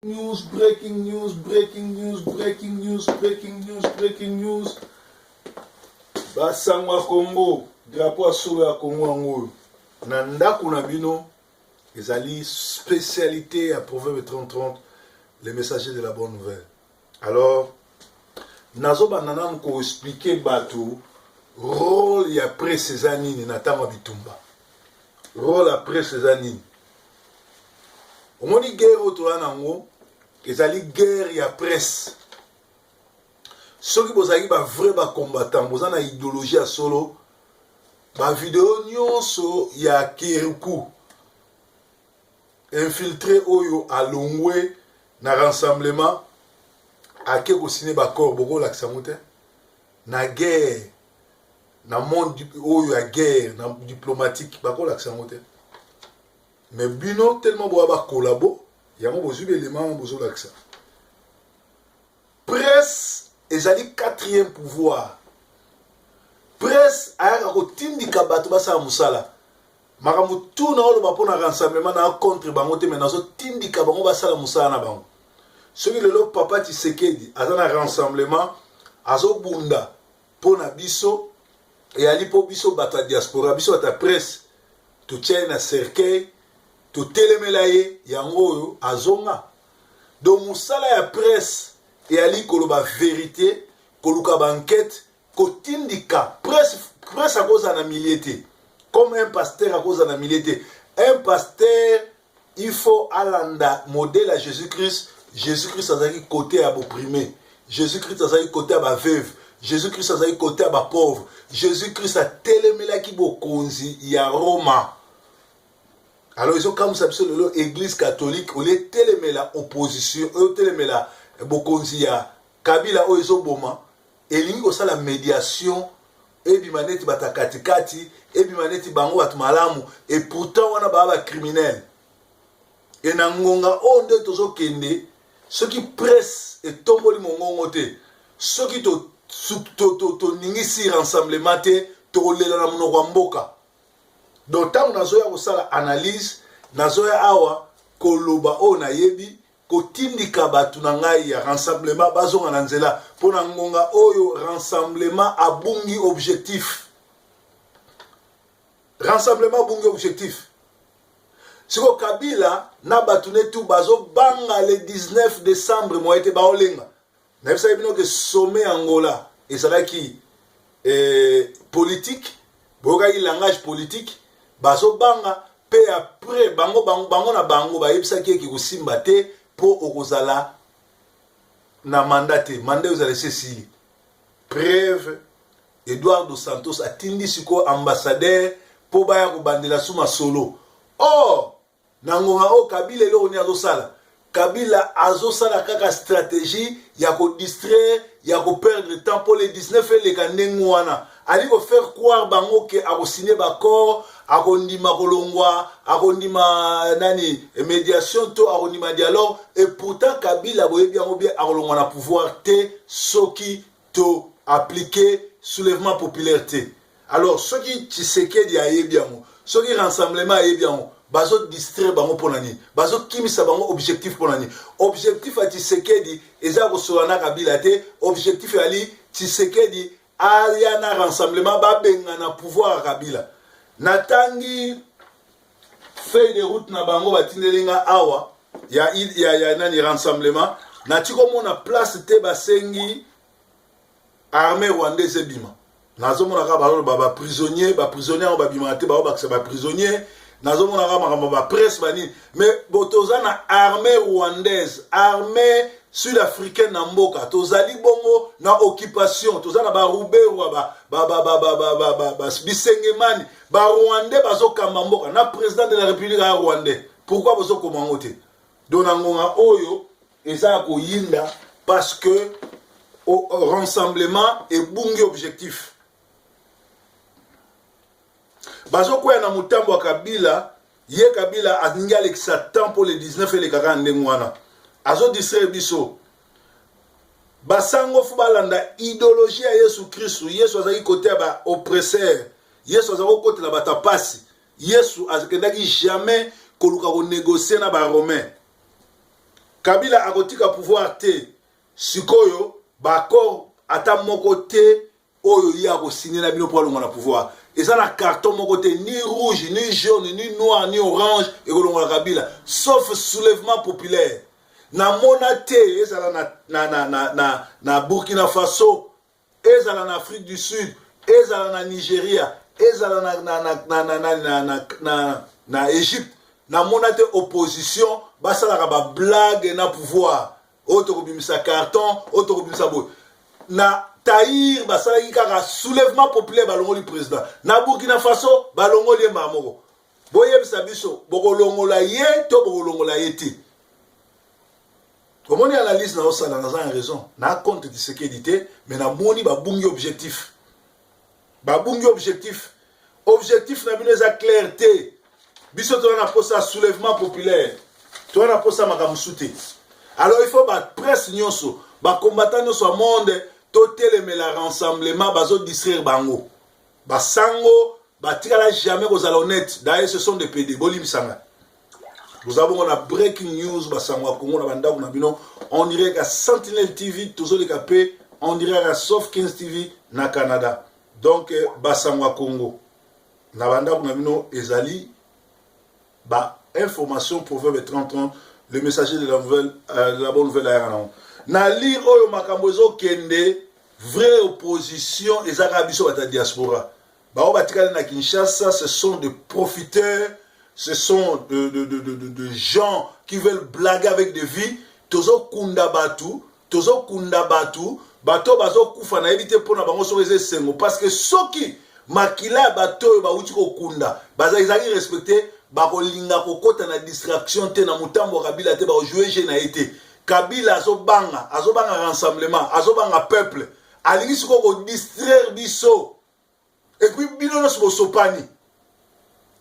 News, breaking news, breaking news, breaking news, breaking news, breaking news. Basango ya Congo, drapeau ya solo ya Congo yango oyo. Na ndako na bino ezali spécialité ya Proverbe 30-30, le messager de la bonne nouvelle. Alors, nazobanda nanu koexplike bato role ya presse eza nini na ntango ya bitumba. Role ya presse eza nini? Omoni guerre oyo toza nango ezali guerre ya presse. Soki bozalaki ba vrai ba combattant, boza na idéologie ya solo, ba video nyonso ya Kirikou infiltré oyo alongwe na rassemblement ake kosine baccord, bokolakisa yango te. Na guerre, na monde oyo ya guerre na diplomatique, bakolakisa yango te. Mais bino tellement boya bakolabo yango, bozwi belema wana bozolakisa. Presse ezali quatrième pouvoir. Presse ayaka kotindika bato basala mosala. Makambo tu na oloba mpo na rassemblement, na contre bango te, mais nazotindika bango basala mosala na bango. Soki lelo papa Tshisekedi aza na rassemblement, azobunda mpo na biso, eyali mpo biso bato ya diaspora, biso bato ya presse, totia ye na cercueil, totelemela ye, yango oyo azonga. Donc mosala ya presse eyali koloba vérité, koluka baenquête, kotindika presse. Presse akozala na milieu te, comme un pasteur akozala na milieu te. Un pasteur, il faut alanda modèle ya Jésus Christ. Jésus Christ azalaki côté ya baopprimé, Jésus Christ azalaki côté ya baveuve, Jésus Christ azalaki côté ya bapauvre. Jésus Christ atelemelaki bokonzi ya Roma. Alors ezokamwisa biso lelo, Église catholique olie etelemela opposition oyo, telemela bokonzi ya Kabila oyo ezoboma, elingi kosala médiation, ebima neti bato ya katikati, ebima neti bango bato malamu, et pourtant wana baa bacriminel. E na ngonga oyo nde tozokende, soki presse etomboli mongongo te, soki toningisi rassemblement te, tokolela na monoko ya mboka. Donc ntango nazoya kosala analyse, nazoya awa koloba oyo nayebi, kotindika bato na ngai ya rassemblement bazonga na nzela, mpo na ngonga oyo rassemblement abungi objectif. Rassemblement abungi objectif. Sikoyo Kabila na bato netu bazobanga le 19 décembre, moye te baolenga. Nayebisaki bino ke sommet ya Angola ezalaki politique, boyokaki langage politique. Bazobanga mpe après bango, bango, bango na bango bayebisaki eke kosimba te, mpo okozala na mandat te, mandat ezala esi esili. Preuve, Eduardo Santos atindi sikoyo ambassadeur mpo baya kobandela su masolo. Or na ngonga oyo Kabila, eloko nini azosala? Kabila azosala kaka stratégie ya kodistraire, ya koperdre temps mpo le 19 eleka ndenge wana. Ali kofaire croire bango ke akosigne baaccord, akondima kolongwa, akondima nani, médiation to akondima dialogue. Et pourtant Kabila, boyebi yango bien, akolongwa na pouvoir te soki to appliquer soulèvement populaire te. Alors soki Tshisekedi ayebi yango, soki rassemblement ayebi yango, bazodistraire bango mpo na nini? Bazokimisa bango objectif mpo na nini? Objectif ya Tshisekedi eza kosola na Kabila te. Objectif ezali Tshisekedi aya na rassemblement, babengana pouvoir ya Kabila. Natangi feuille de route na bango batindeli nga awa ya nani, rassemblement, nati komona place te basengi armée rwandaise ebima. Nazomona kaka bazoloba baprisonnier, baprisonnier yango babimaka te, baobakisa baprisonnier. Nazomona kaka makambo bapresse banini, mais bo toza na armée rwandaise, armée sud-africaine na mboka. Tozali bongo na occupation, toza na baruberwa, bisengemani, barwandais bazokamba mboka, na président de la République ya rwandais. Pourquoi bozokoma yango te? Donc na ngonga oyo eza ya koyinda, parce que rassemblement ebungi objectif. Bazokwea na motambo ya Kabila. Ye Kabila alingi alekisa temps mpo le 19 elekaka ndenge wana, azodistraire biso. Basango, faut balanda idéologie ya Yesu Kristu. Yesu azalaki kote ya baoppresseur, Yesu azalaki kokotela bato ya pasi. Yesu akendaki jamais koluka konégocie na baromain. Kabila akotika pouvoir te. Sikoyo ba accord ata moko te oyo ye akosigne na bino mpo alongwa na pouvoir. Eza na carton moko te, ni rouge, ni jaune, ni noir, ni orange, ekolongola Kabila, sauf soulèvement populaire. Namona te, ezala na Burkina Faso, ezala na Afrique du Sud, ezala na Nigeria, ezala na Égypte, namona te opposition basalaka bablague na pouvoir oyo tokobimisa carton, oyo tokobimisa boye. Na Zaïre basalaki kaka soulèvement populaire, balongoli président. Na Burkina Faso balongoli ye mbala moko. Boyebisa biso, bokolongola ye to bokolongola ye te? Omoni analyse na osala, naza na raison na contre Tshisekedi te, mais namoni babungi objectif, babungi objectif. Objectif na bino eza clair te. Biso toza na posa ya soulèvement populaire, toza na posa makambo mosusu te. Alors il faut bapresse nyonso, bacombattant nyonso ya monde totelemela rassemblement. Bazodistraire bango, basango batikala jamais kozala honnête. D'ailleurs, ce sont des PD. Bolimbisanga, boza bongo na breaking news, basango ya Kongo na bandako na bino en direct ya Sentinelle TV. Tozoleka mpe en direct ya Soft 15 TV na Canada. Donc basango ya Kongo na bandako na bino ezali bainformation. Proverbe 30, le messager de la nouvelle, de la bonne nouvelle ayaka nango na lire oyo makambo ezokende. Vraie opposition eza kaka biso bato ya diaspora. Bao batikali na Kinshasa, ce sont des profiteurs, ce sont de gens qui veulent blaguer avec des vies. Tozokunda bato, tozokunda bato, bato bazokufa, nayebi te mpona bango soki eza esengo, parce que soki makila ya bato oyo bawuti kokunda ezalaki respecté, bakolinga kokɔta na distraction te, na motambo ya Kabila te, bakojouer jeu na ye te. Kabila azobanga, azobanga rassemblement, azobanga peuple. Alingi sikoyo kodistraire biso et puis bino nyonso bosopani.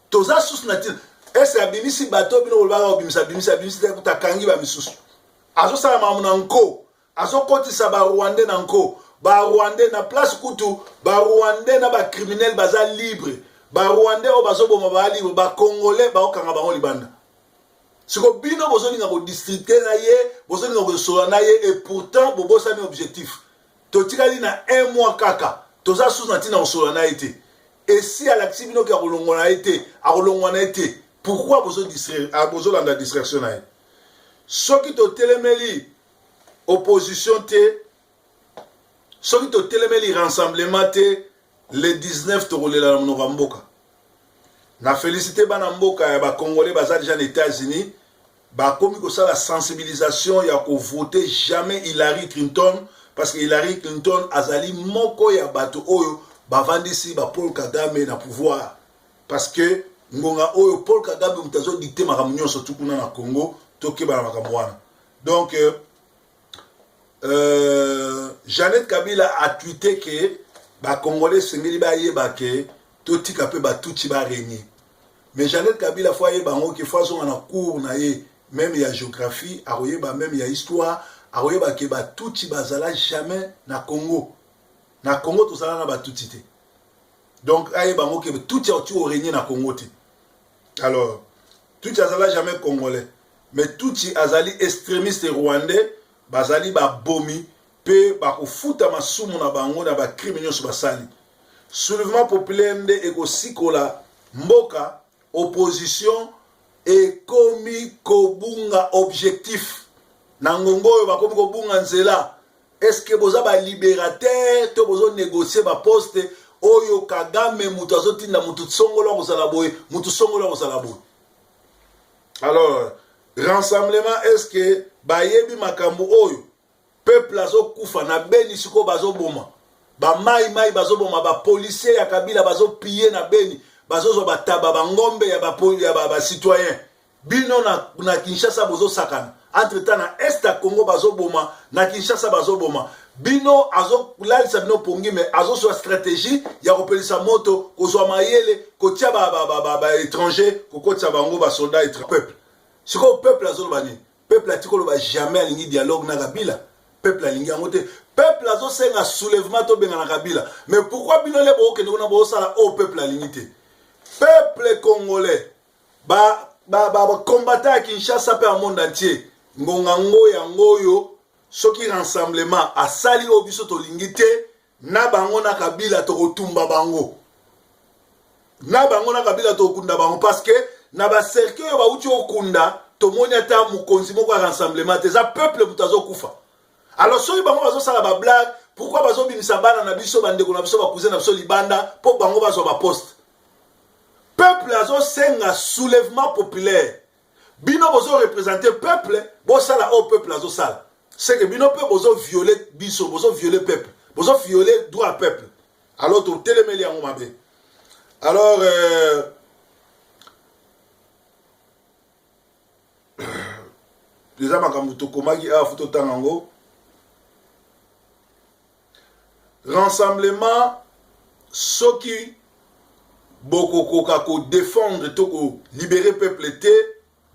Toza susu na ntina ese abimisi bato bino bolobaka kobimisa, abimisi, abimisi te. Kuta akangi bamisusu, azosala makambo na nko, azokotisa Barwandais na nko, Barwandais na place. Kutu Barwandais na bacriminel baza libre, Barwandais oyo bazoboma baa libre, Bacongolais baokanga bango libanda. Siko bino bozolinga kodistraire na ye, bozolinga kosola na ye, et pourtant bobosani objectif. Totikali na un mois kaka, toza susu na ntina kosola na ye te. Esi alakisi bino ke akolongwa na ye te, akolongwa na ye te. Pourquoi bozolanda distraction na ye? Soki totelemeli opposition te, soki totelemeli rassemblement te, le 19 tokolela na monoko ya mboka. Na félicité bana mboka ya Bacongolais baza déjà na États-Unis, bakomi kosala sensibilisation ya kovote jamais Hillary Clinton, parce que Hillary Clinton azali moko ya bato oyo bavandisi baPaul Kagame na pouvoir, parce que ngonga oyo Paul Kagame moto azodicter makambo nyonso tu kuna na Congo. Tokeba na makambo wana. Donc Jeannette Kabila atweeté ke Bacongolais esengeli bayeba ke totika mpe Batutsi barégner. Mais Jeannette Kabila, faut ayeba yango ke faut azonga na cours na ye, même ya géographie akoyeba, même ya histoire akoyeba ke Batutsi bazala jamais na Congo. Na Congo tozala na Batutsi te. Donc ayeba yango ke Tutsi akoki korégner na Congo te. Alors Tutsi azala jamais Congolais, mais Tutsi azali extrémiste rwandais. Bazali babomi mpe bakofuta masumu na bango na bacrime nyonso basali. Soulèvement populaire nde ekosikola mboka. Opposition ekomi kobunga objectif na ngongo oyo, bakomi kobunga nzela. Est-ce boza balibérateur to bozonégocie baposte oyo Kagame moto azotinda? Motu songolo akozala boye, motu songolo akozala boye. Alors rassemblement, est ce que bayebi makambo oyo? Peuple azokufa na Beni sikoyo, bazoboma bamai mai, bazoboma bapolicier ya Kabila, bazopiller na Beni, bazozwa bataba, bangombe ya bacitoyen. Bino na Kinshasa bozosakana. Entre temps na est ya Congo bazoboma, na Kinshasa bazoboma. Bino azolalisa bino pongi, mais azozwa stratégie ya kopelisa moto, kozwa mayele, kotia baétranger, kokotisa bango basoldat étranger. Peuple sikoyo, peuple azoloba nini? Peuple ati koloba jamais alingi dialogue na Kabila. Peuple alingi yango te. Peuple azosenga soulèvement, tobenga na Kabila. Mais pourquoi bino le bookende kuna, bozosala oyo peuple alingi te? Peuple congolais, bacombattant ya Kinshasa mpe ya monde entier, Ngonga ngo yango oyo, soki rassemblement asali oyo biso tolingi te, na bango na Kabila tokotumba bango, na bango na Kabila tokokunda bango, parce que na bacercueil oyo bauti okunda, tomoni ata mokonzi moko ya rassemblement te. Eza peuple moto azokufa. Alors soki bango bazosala bablague, pourquoi bazobimisa bana na biso, bandeko na biso, bacousin na biso libanda mpo bango bazwa baposte? Peuple azosenga soulèvement populaire. Bino bozoreprésenter peuple, bosala oyo peuple azosala. C'est que bino mpe bozovioler biso, bozovioler peuple, bozovioler droit peuple. Alors totelemeli yango mabe. Alors eza makambo tokomaki awa, faut totanga yango. Rassemblement, soki bokokoka kodéfendre to kolibérer peuple te,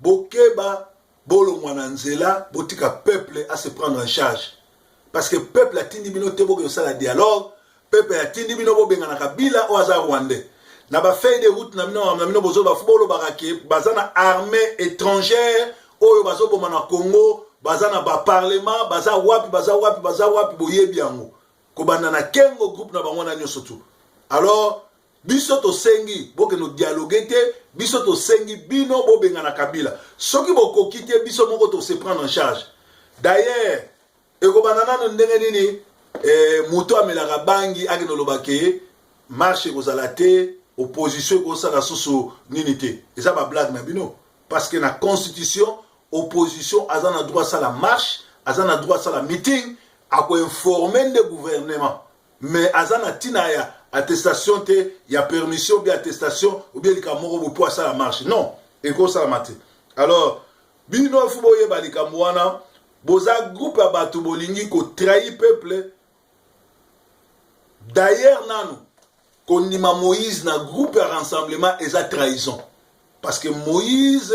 bokeba, bolongwa na nzela, botika peuple ase prendre en charge, parce que peuple atindi bino te boke kosala dialogue. Peuple atindi bino bobengana Kabila oyo aza rwandais. Na bafeuille de route na bino, na bino bozoloba, faut bolobaka ke baza na armée étrangère oyo bazoboma na Congo, baza na baparlement, baza wapi, baza wapi, baza wapi, boyebi yango, kobanda na Kengo, groupe na bango wana nyonso tu. Alors biso tosengi bokende dialogue te. Biso tosengi bino bobengana Kabila. Soki bokoki te, biso moko tose prendre en charge. D'ailleurs ekobanda nano ndenge nini? Moto amelaka bangi akende oloba ke marche ekozala te, opposition ekosala susu nini te. Eza bablague na bino, parce que na constitution, opposition aza na droit asala marche, aza na droit asala meeting, akoinformer nde gouvernement, mais aza na ntina ya attestation te, ya permission ou bien attestation ou bien likambo moko boye mpo asala marche. Non, ekosalama te. Alors bino faut boyeba likambo wana. Boza groupe ya bato bolingi kotrahir peuple. D'ailleurs nanu kondima Moïse na groupe ya rassemblement eza trahison, parce que Moïse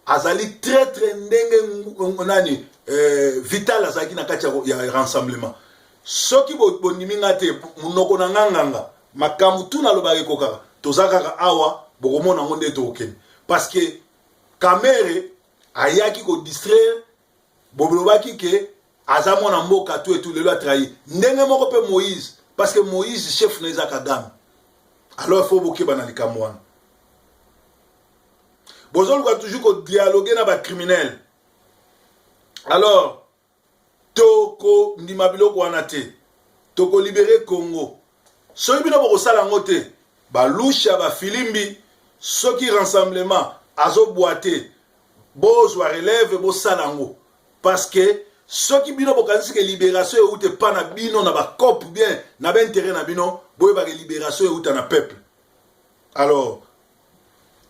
azali traître ndenge nani Vital azalaki na kati ya rassemblement. Soki bondimi nga te, monoko na nga nganga, makambo tu nalobaka ekokaka. Toza kaka awa, bokomona yango nde tokokende, parce que Kamerhe ayaki kodistraire, bolobaki ke aza mwana mboka tu etu, lelo atrahir. Ndenge moko mpe Moïse, parce que Moïse chef na eza Kagame. Alors faut bokeba na likambo wana. Bozoluka toujours kodialogue na bacriminel. Alors tokondima biloko wana te. Tokolibérer Congo. Soki bino bokosala yango te, balusha bafilimbi, soki rassemblement azobwa te, bozwa relève, bosala yango, parce que soki bino bokanisi ke libération euta epa na bino na bacope bien na baintérêt na bino, boyebaka libération euta na peuple. Alors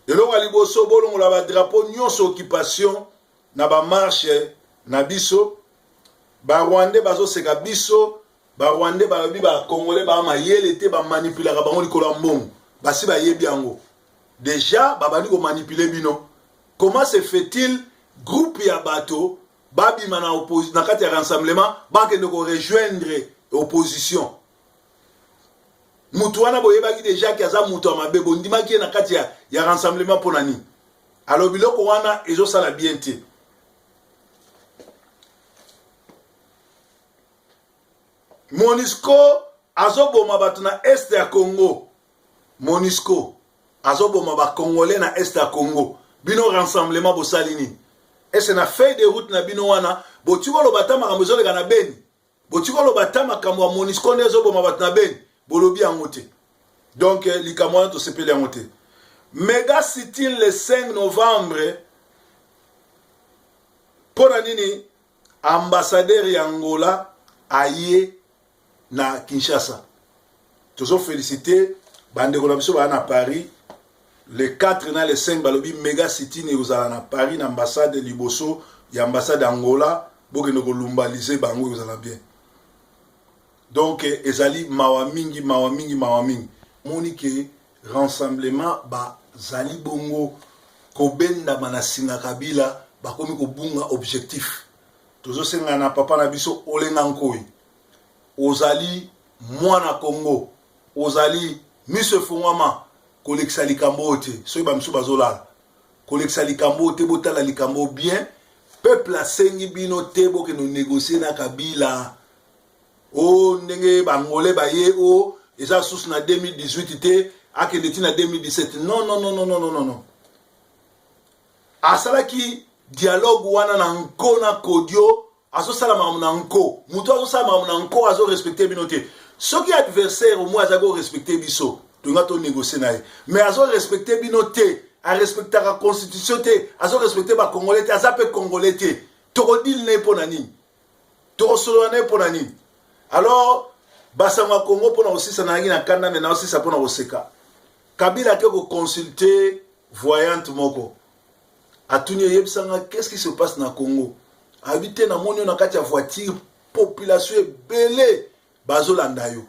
eloko ya liboso, bolongola badrapeau nyonso occupation na bamarche na biso. Barwandais bazoseka biso. Barwandais balobi bacongolais baa mayele te, bamanipulaka bango likolo ya mbongo. Basi bayebi yango déjà, babandi komanipuler bino. Comment se fait-il groupe ya bato babima na kati ya rassemblement, bakende korejoindre opposition? Mutu wana boyebaki déjà ke aza moto ya mabe, bondimaki ye na kati ya rassemblement mpo na nini? Alors biloko wana ezosala bien te. MONUSCO azoboma bato na est ya Congo. MONUSCO azoboma bacongolais na est ya Congo. Bino rassemblement bosali nini? Ese na feuille de route na bino wana boti koloba ata makambo ezoleka na Beni? Boti koloba ata makambo ya MONUSCO nde ezoboma bato na Beni? Bolobi yango te. Donc likambo wana tosepeli yango te. Méga sit-in le 5 novembre, mpo na nini ambassadeur ya Angola aye na Kinshasa? Tozoféliciter bandeko na biso baya na Paris le 4 na le 5. Balobi méga sit-in ekozala na Paris, na ambassade, liboso ya ambassade Angola. Bokende kolumbalize bango, ekozala bien. Donc ezali mawa mingi, mawa mingi, mawa mingi. Moni ke rassemblement bazali bongo kobendama na singa Kabila, bakomi kobunga objectif. Tozosenga na papa na biso Olenga Nkoi, ozali mwana Congo, ozali miso efungwama, kolekisa likambo oyo te. Soki bamisu bazolala, kolekisa likambo oyo te. Botala likambo bien. Peuple asengi bino te bokende négocier na Kabila. O ndenge bangole baye, o eza susu na 2018 te, akende ti na 2017. Non, non, non, non, non, non, non. Asalaki dialogue wana na nko na kodio. Azosala makambo na nko. Moto azosala makambo na nko, azorespecte bino te. Soki adversaire omoi azalaki korespecte biso, tonga tonégocie na ye. Mais azorespecte bino te, arespectaka constitution te, azorespecte bacongolais te, aza mpe congolais te. Tokodile na ye mpo na nini? Tokosolola na ye mpo na nini? Alors, basango ya Congo, mpona kosisa, nayaki na kanda, me naosisa mpona koseka. Kabila ake koconsulte voyante moko. Atuni: "Eyebisanga, qu'est-ce qui se passe na Congo?" Ayebi te: "Namoni yo na kati ya voiture, population ebele bazolanda yo."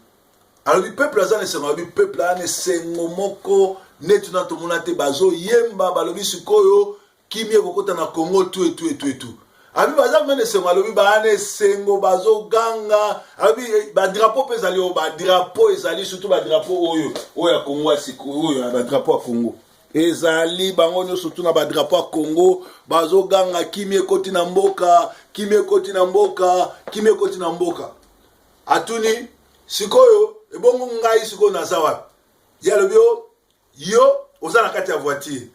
Alobi: "Peuple aza na esengo." Alobi: "Peuple aza na esengo moko neti na tomona te. Bazoyemba, balobi sikoyo kimia ekokota na Congo, tu etu etu etu." Alobi: "Baza mpe na esengo." Alobi: "Baa na esengo, bazoganga." Alobi: "Badrapeau mpe ezali oyo, badrapeau ezali, surtout badrapeau oyo, oyo ya Congo ya sikoyo, oyo ya badrapeau ya Congo ezali. Bango nyonso tuna badrapeau ya Congo, bazoganga: 'Kimia ekoti na mboka, kimia ekoti na mboka, kimia ekoti na mboka.'" Atuni: "Sikoyo ebongo ngai sikoyo naza wapi?" Ye alobi: "O yo oza na kati ya voiture."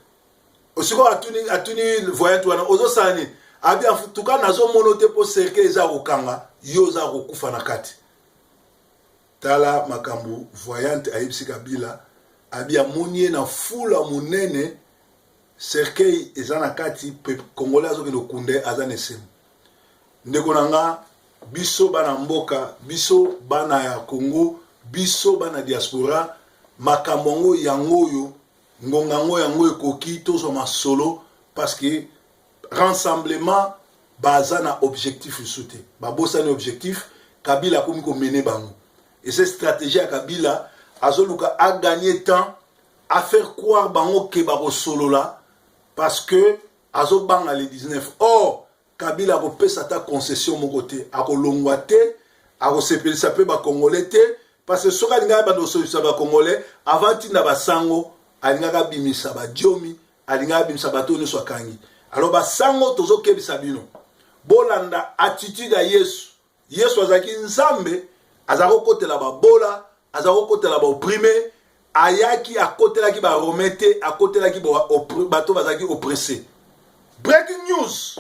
Sikoyo atuni voyante wana: "Ozosala nini?" Abi: "Tuka nazomona te, mpo cercueil eza kokanga yo, oza kokufa na kati." Tala makambo voyante ayebisi Kabila. Abi amoni ye na fula monene, cercueil eza na kati, mpe congolais azokende kokunde, aza na esengo. Ndeko na nga, biso bana mboka, biso bana ya Congo, biso bana diaspora, makambo yango yango oyo, ngonga yango yango ekoki tozwa masolo, parce que rassemblement baza na objectif lisusu te, babosani objectif. Kabila akomi komene bango. Eza stratégie ya Kabila, azoluka agagner temps, afaire croire bango ke bakosolola, parce que azobanga le 19. Or Kabila akopesa ata concession moko te, akolongwa te, akosepelisa mpe bacongolais te, parce que soki alingaki banda kosepelisa bacongolais avant, ntinda basango alingaki abimisa badiomi, alingaki abimisa bato nyonso akangi. Alors basango, tozokebisa bino, bolanda attitude ya Yesu. Yesu azalaki Nzambe, azalaki kokotela babola, azalaki kokotela baopprimés. Ayaki, akotelaki baromain te, akotelaki bato bazalaki oppressé. Breaking news.